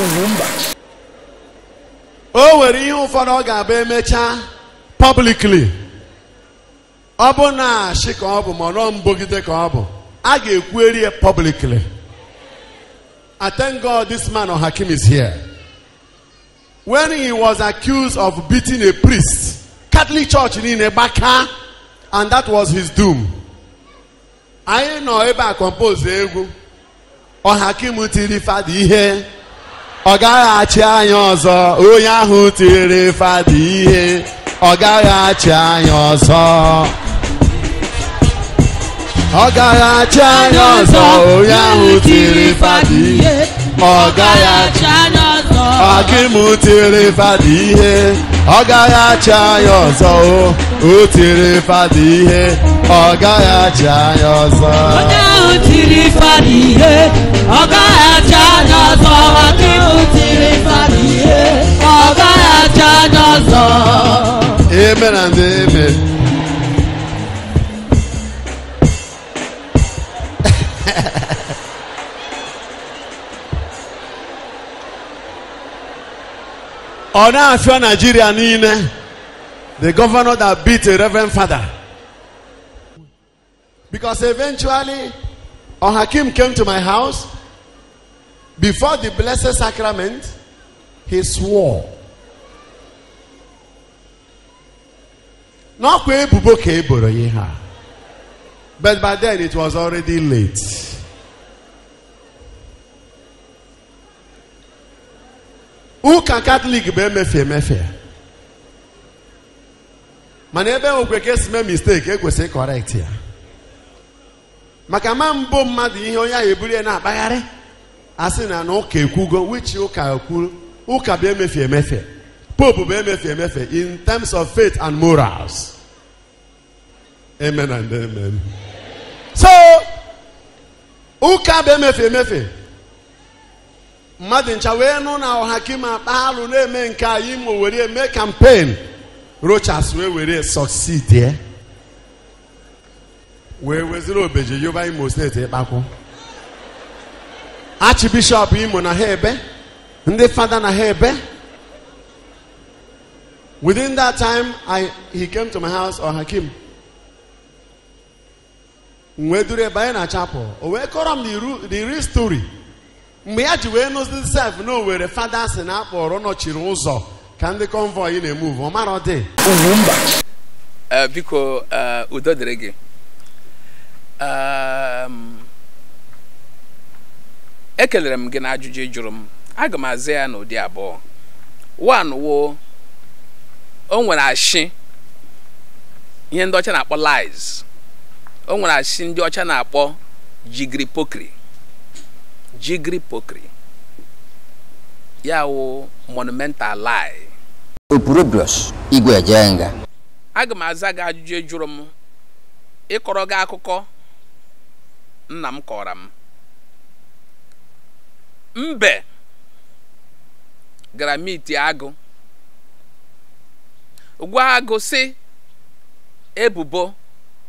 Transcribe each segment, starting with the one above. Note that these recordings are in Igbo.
Ugwumba. O nwere ihe ụfọdụ ọ ga-abụ emechaa publicly. Ọ bụ na ashị ka ọ bụ ma ọ nọ mbogide ka ọ bụ, a ga-ekwueri ya publicly. I thank God this man Ohakim is here. When he was accused of beating a priest, Catholic Church niile gbaka, and that was his doom. Anyị nọ ebe a compose egwu. Ohakim tiri fada ihe. Ọ gaghị achị anyị ọzọ. Onye ahụ tiri fada ihe. Ọ gaghị achị anyị ọzọ. Ọ gaghị achị anyị ọzọ. Onye ahụ tiri fada ihe. Ọ gaghị achị anyị ọzọ. Hakim tiri fada ihe. Ọ gaghị achị anyị ọzọ. O tiri fada ihe. Ọ gaghị achị anyị ọzọ. Onye ahụ tiri fada ihe, ọ gaghị achị anyị ọzọ. Hakim tiri fada ihe, ọ gaghị achị anyị ọzọ. Amen and amen. Ọ na-afịọ Nigeria niile, the governor that beat a reverend father. Because eventually, Ohakim came to my house. Before the Blessed Sacrament, he swore. N'ọkwa ebubo ka e boro ya ihe a. But by then it was already late. Ụka Katọlik bụ emefe emefe. Mana ebe nwekwe ka esi mee mistake, ekwesịrị correct ya. Maka ma mbụ mmadụ ihe onye ahụ eburu ya na-akpagharị, a sị na na ụka ekwugo, which ụka kwuru, ụka bụ emefe emefe. Pope bụ emefe emefe in terms of faith and morals. Amen and amen. So, ụka bụ emefe emefe. Mmadụ ncha wee nụ na Ohakim akpa alụ na-eme nke a, Imo were eme campaign. Rochas wee were succeed ya. Wee weziri obeji yoba Imo steeti ịkpakwụ. Archbishop Imo na ha ebe, ndị fada na ha ebe. Within that time, he came to my house, Ohakim. Wee duru ebe anyị na chapel. O wee kọrọ m the real story. Mgbe ya ji wee nụzi sef na o were fada si na akpọrọ nọchiri ụzọ ka ndị convoy na-emove, ọ mara ọ dị. Ugwumba. Biko, udo dịrị gị. Ekelere m gị na ajụjụ ị jụrụ m. Aga m aza ya n'ụdị abụọ. One wo, o nwere ashị ihe ndị ọcha na-akpọ lies. O nwere ashị ndị ọcha na-akpọ jigiri pokiri. Jigiri pokiri. Ya wụ monumental lie. Opurobios Igwe Ejenga. Aga m aza gị ajụjụ ị jụrụ m, ịkọrọ gị akụkọ nna m kọrọ m. Mbe gara miti agụ, gwa agụ sị ebubo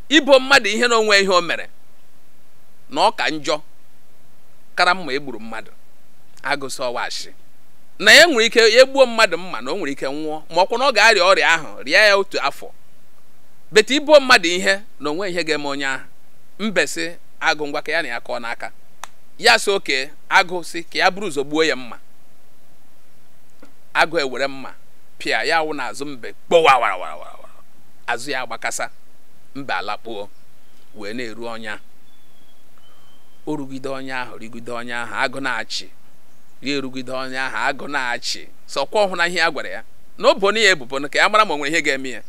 ibo mmadụ ihe na onwe ihe o mere na ọ ka njọ kara mma egburu mmadụ. Agụ sị ọwa ashị na ya nwere ike ya egbuo mmadụ mma na o nwere ike nwụọ, ma ọkwa na ọ ga-arịa ọrịa ahụ rịa ya otu afọ. Bete ibo mmadụ ihe na onwe ihe ga-eme onye ahụ. Mbe sị agụ ngwa ka ya na ya kọọ n'aka. Ya sị oke, agụ sị ka ya buru ụzọ gbuo ya mma. Agụ ewere mma pịa ya wụ n'azụ mbe kpowa wara wara wara wara. Azụ ya agbakasa, mbe alakpuo wee na-eru ọnya. O rugide ọnya ahụ, rigide ọnya ahụ, agụ na-achị. Ya erugide ọnya ahụ, agụ na-achị. Sọkwa ọhụrụ na ihe a gwara ya na o bono ya ebubo ka ya mara ma o nwere ihe ga-eme ya.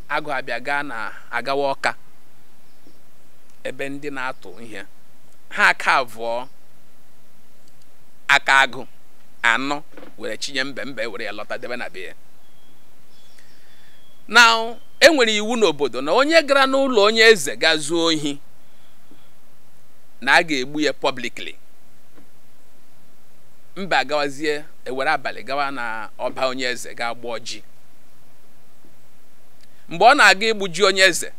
Agụ abịa gaa na agawa ọka ebe ndị na-atụ ihe. Ha aka vụọ aka agụ anọ were chinye mbe, mbe were ya lọta debe na be ya. Now, e nwere iwu n'obodo na onye gara n'ụlọ onye eze ga zuo ohi na a ga-egbu ya publicly. Mbe agawazie ewere abalị gawa na ọba onye eze ga gbụọ ji. Mgbe ọ na-aga igbu ji onye eze,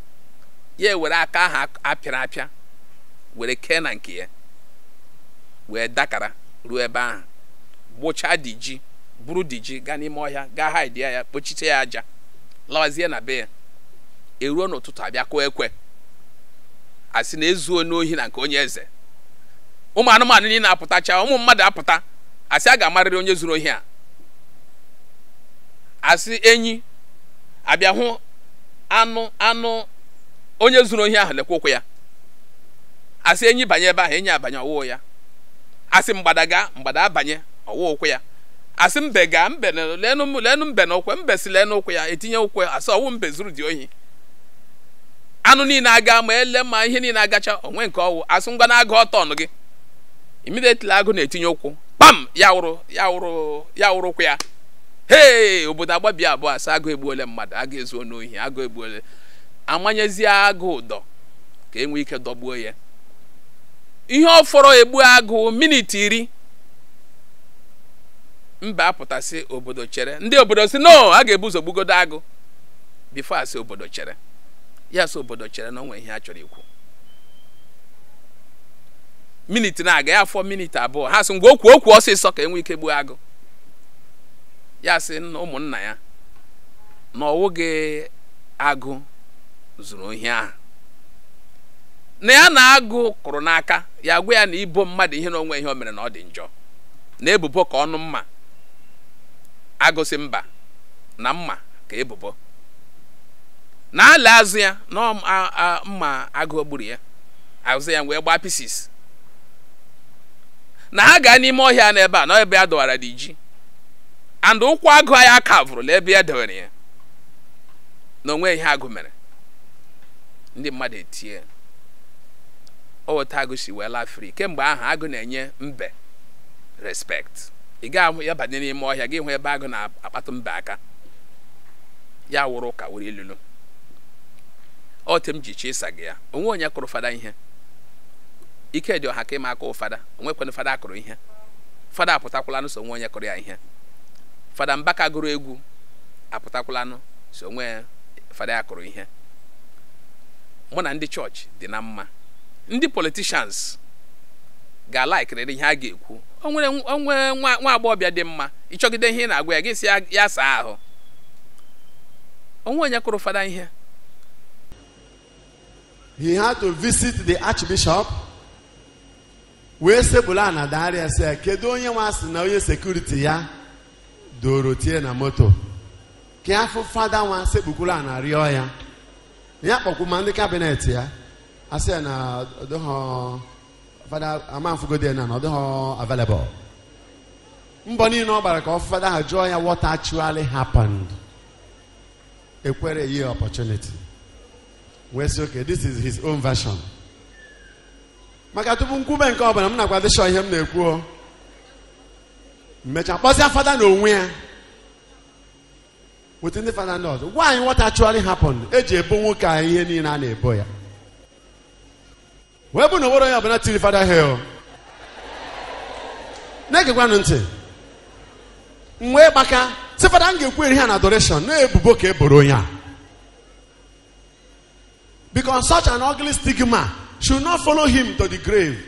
ya ewere aka ahụ apịara apịa were kee na nke ya wee dakara ruo ebe ahụ. Gbụchaa dị ji, buru dị ji gaa n'ime ọhịa, gaa hide ya, kpochite ya aja, lawazie na be ya. Eruo n'ụtụtụ abịa kụọ ekwe, asị na ezuo n'ohi na nke onye eze. Ụmụ anụmanụ niile apụtacha, ụmụ mmadụ apụta, asị a ga-amarịrị onye zuru ohi a. Asị enyi abịa hụ anụ onye zuru ohi ahụ, lekwa ụkwụ ya. Asị enyi banye ebe ahụ, enyi abanye, ọwụụ ya. Asị mgbada gaa, mgbada abanye, ọwụụ ụkwụ ya. Asị mbe gaa, mbe leenụ mbe na ụkwụ, mbe si leenụ ụkwụ ya, etinye ụkwụ ya, asị ọwụ mbe zuru dị ohi. Anụ niile aga, ma ele ma ihe niile agacha, onwe nke ọwụ. Asị ngwa na agụ ọtọ gị. Immediately agụ na-etinye ụkwụ, kpam, ya wụrụ ụkwụ ya. Hee, obodo agbabia abụọ, asị agụ egbuole mmadụ, agụ ezuo n'ohi, agụ egbuole. Amanyezie agụ ụdọ ka e nwee ike dọgbuo ya. Ihe ọ fọrọ egbu agụ miniti 10, mba apụtasị obodo chere. Ndị obodo si no, a ga-ebu ụzọ gbugodo agụ bifo asị obodo chere. Ya sị obodo chere na onwe ihe a chọrọ ikwu. Miniti na-aga, ya afọ miniti 2, ha sị ngwa okwu ọsịsọ ka e nwee ike gbuo agụ. Ya sị ụmụnna ya na ọwụghị agụ zuru ohi ahụ, na ya na agụ kụrụ n'aka ya, gwa ya na ibo mmadụ ihe na onwe ihe o mere na ọ dị njọ, na ebubo ka ọnụ mma. Agụ sị mba, na mma ka ebubo, na ala azụ ya na mma agụ gburu ya, azụ ya wee gbaa pieces. Na ha gaa n'ime ọhịa n'ebe a, na ebe ya dọwara dị ji, and ụkwụ agụ ya kavụrụ la ebe ya dewere ya, na onwe ihe agụ mere. Ndị mmadụ etie. O weta agụ si wee laa free. Kemgbe ahụ agụ na-enye mbe respect. Ị ga-ahụ ya banye n'ime ọhịa, gị hụ ebe agụ na-akpatụ mbe aka, ya wụrụ ụka were ilulu. Ote m ji chi ịsa gị ya, onwe onye kụrụ fada ihe. Ike dị ọha ka ịma aka ụfada, onwekwanụ fada akụrụ ihe. Fada apụtakwulanụ so onwe onye kụrụ ya ihe. Fada Mbaka gụrụ egwu apụtakwulanụ so onwe fada ya kụrụ ihe. Mụ na ndị chọọchị dị na mma. Ndị politicians ga-alaikiriri ihe a ga-ekwu. O nwere nwa agbọghọbịa dị mma, ịchọgide ihe ị na-agwa ya, gị si ya saa ahụ. Onwe onye kụrụ fada ihe. He had to visit the archbishop. Wee sebụla na daria sị, kedu onye nwa sị na onye sekuriti ya doro tie na moto? Ka afọ fada nwa sekpukwula na rịọ ya. Ya kpọkwu ma ndị kabinet ya. Asị ya na ọdịghọ fada amanfugodi na ọdịghọ available. Mbọ niile ọ gbara ka ọ fada ha jụọ ya what actually happened. Ekwere ye opportunity. Wee sị okay, this is his own version. Maka tupu nkwube nke ọbụla m nakwa dịshọ ihe m na-ekwu. Mmecha kpọsịa fada na onwe ya. Weta ndị fada ndị ọzọ. Gwa anyị what actually happened. Eji ebo nwoke a ihe niile a na-ebo ya. Wee bụ na onwere onye ọbụla tiri fada hel. Na-egekwanụ ntị. M wee gbaka sị fada m ga-ekwu eri ha na adoration na ebubo ka e boro onye a. Because such an ugly stigma should not follow him to the grave.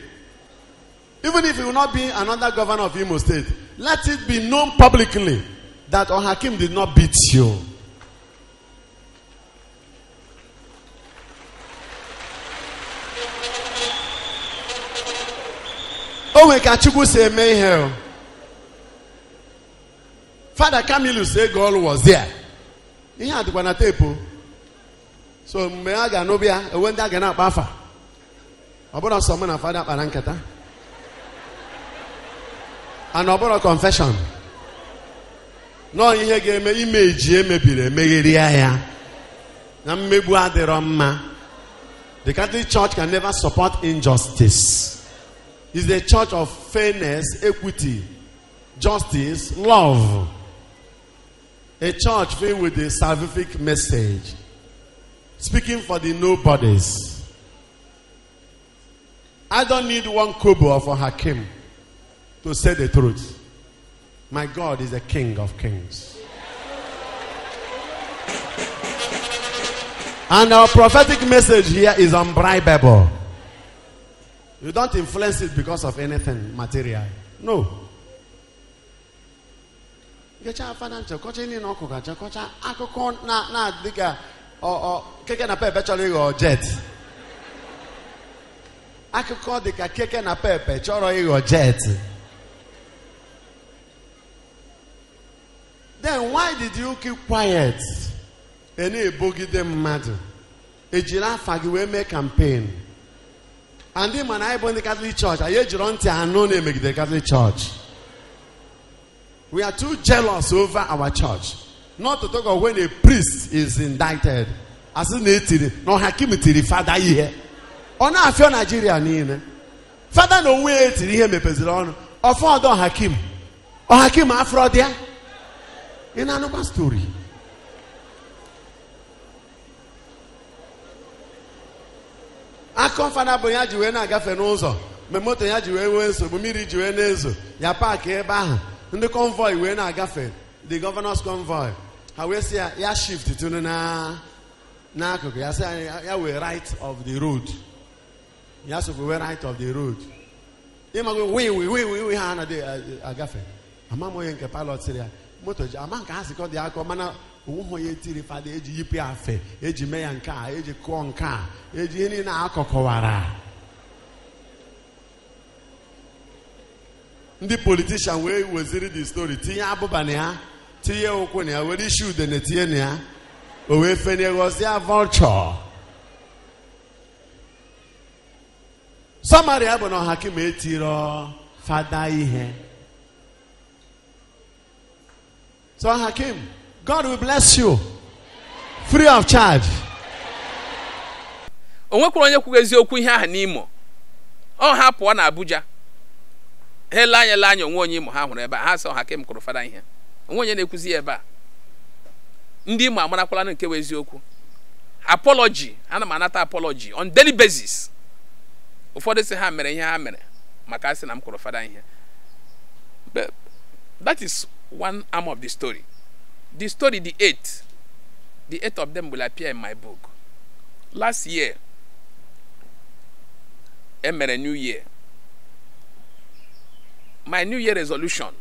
Even if he will not be another governor of Imo State, let it be known publicly that Ohakim did not beat you. O nwere ka Chukwu si eme ihe. Father Camillus Egolu was there. Ihe a dịkwa na teepu. So mgbe a ga-anụbịa, enwe ndị a ga na-akpa afa. Ọ bụrụ sọ mụ na fada kpara nkata. And ọ bụrụ confession. Nọọ ihe ga-eme imeji emebiri emegheria ya. Na mmegbu adịrọ mma. The Catholic Church can never support injustice. It's a church of fairness, equity, justice, love. A church filled with the salvific message. Speaking for the nobodies. I don't need one kobo of Hakim to say the truth. My God is the King of kings. And our prophetic message here is unbribable. You don't influence it because of anything material. No. Nkecha fada nche kọcha niile ọkụ gacha kọcha akụkọ na dịka keke na pepe chọrọ ịghọ jet. Akụkọ dịka keke na pepe chọrọ ịghọ jet. Then why did you keep quiet? Ị na-ebogide mmadụ. Ejiri afa gị wee mee campaign. And ndị mana anyị bụ ndị Catholic Church, anyị ejiri ntị anụ na-emegide Catholic Church. We are too jealous over our church. Not to talk of when a priest is indicted. Asị na etiri na Hakim tiri fada ihe. Ọ na-afịọ Naijiria niile. Fada na onwe ya etiri ihe mepeziri ọnụ. Ọfọdụ Hakim. Hakim afrọ dị ya. Ị na-anụkwa story. Akọ fada bụ ya ji wee na-agafe n'ụzọ. Mgbe moto ya ji wee nwee nsogbu, mmiri ji wee na-ezo, ya paakị ebe ahụ. Ndị convoy wee na-agafe, the governor's convoy. Ha wee sị ya shift tunu n'akụkụ ya sị ya wee right of the road. Ya sokwa wee right of the road. Ịmago wee wee wee wee ha anaghị agafe. Ama m onye nke pilot sịrị ya moto ji ama nke ha sikọ dị akọ mana onweghị onye tiri fada eji yipụ ya afe eji mee ya nke a eji kụọ nke a eji ihe niile akọkọwara. Ndị politishan wee weziri the story tinye abụba na ya tinye ụkwụ na ya were isi udene tinye na ya o wee fenie ghọzie vulture. Summary ya bụ na Hakim etiro fada ihe. So Hakim, God will bless you free of charge. O nwekwara onye kwugo eziokwu ihe ahụ n'Imo. Ọ ha pụọ na Abuja. Ha ele anya anya onwe onye Imo ha hụrụ ebe a ha sị Hakim kụrụ fada ihe. Onwe onye na-ekwuzi ya ebe a. Ndị Imo amarakwala nke bụ eziokwu. Apology, ana m anata apology on daily basis. Ụfọdụ sị ha mere ihe ha mere maka asị na m kụrụ fada ihe. But that is one arm of the story. The story, the eight of them will appear in my book. Last year, emere New Year. My New Year resolution,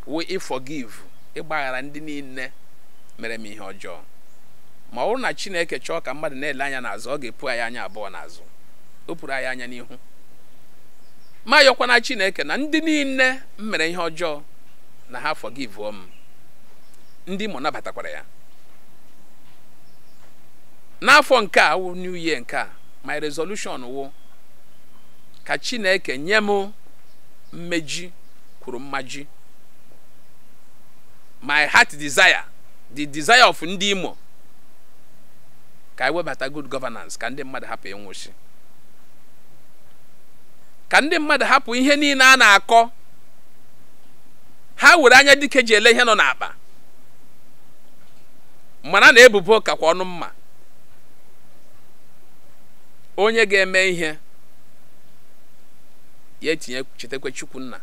we forgive. Ịgbaghara ndị niile mere m ihe ọjọọ. Ma ọ bụrụ na Chineke chọọ ka mmadụ na-ele anya n'azụ, ọ ga-epu anyị anya abụọ n'azụ. O pụrụ anyị anya n'ihu. Ma yọkwana Chineke na ndị niile m mere ihe ọjọọ na ha forgive m. Ndị Imo nabatakwara ya. N'afọ nke a wụ New Year nke a, my resolution wụ ka Chineke nye m mmeji kwuru mmaji. My heart desire, the desire of ndị Imo, ka ewebata good governance, ka ndị mmadụ hapụ ịnwụchi, ka ndị mmadụ hapụ ihe niile a na-akọ. Ha were anya dike ji ele ihe nọ n'akpa, mana na ebubo kakwa ọnụ mma. Onye ga-eme ihe ya etinye chetakwa Chukwu nna.